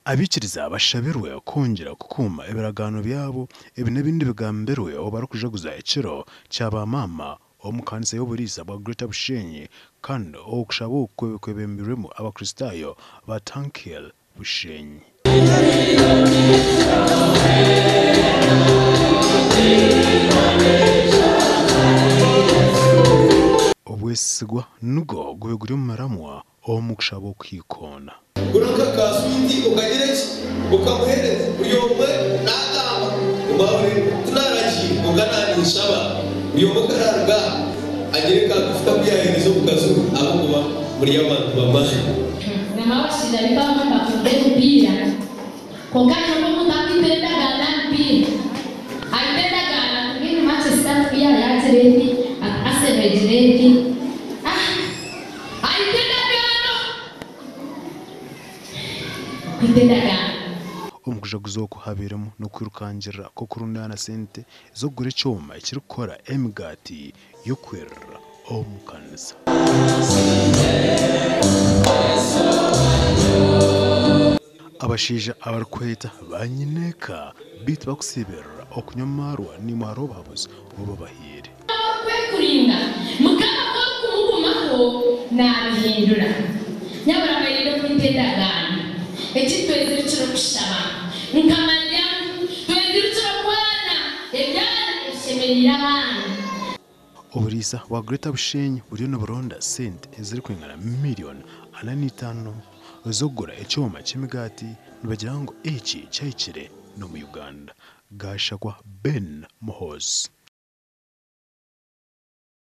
Abaikiriza bashabirwe kwongyera kukuuma ebiragaano byabo. Ebi n'ebindi bigambirwe obu barikujaguza ekiro kya ba maama omu kanisa y'oburiisa bwa Greater Bushenyi kandi okushaba oku kwebembirwemu Abakristaayo ba Tankhill Bushenyi. Obwesigwa nigwo gube guri omu muramwa omu kushaba okuhikoona. Gura nka ka switi okagira ki? Okamuhereza. Buri omwe nagamba ngu mwahurira tinaragiire kwonka naninshaba buri omwe ku araruga aha agire ka gifuti aku yahereza omukazi we ahabw'okuba muri abantu b'amaani. Nangwa abashaija baitu abamwe nibakunda emipiira, kwonka hariho omuntu arikwitira endagaano aha mipiira. Aita endagaano ati mbwenu Manchester ku yaagira eti, Arsenal egire eti. Ah! Aita endagaano! Okwita endagaano. Omu kujaguza oku habairemu n'okwirukangirira kw'okurundaana sente z'okugura ekyoma ekirikukora emigaati y'okwirira omu kanisa. Abashaija abarikweta banyineeka beitu bakusiibirira okunywa amaarwa naimwe hariho obuhabuzi obu babahaire. Orikwekurinda, Mukama ku arikumugumaho, naabihindura. Nyabura mwerinde okwita endagaano. Eki twezirikire okushaba nka Mariamu, twezirikire okwana ebyana ebishemereire abaana. Oburiisa bwa Greater Bushenyi buriyo niburonda sente ezirikwingana miriyoni 45 z'okugura ekyoma ky'emigaati nibagira ngu eki kyahikire n'omu Uganda. Gashakwa Ben Muhoozi.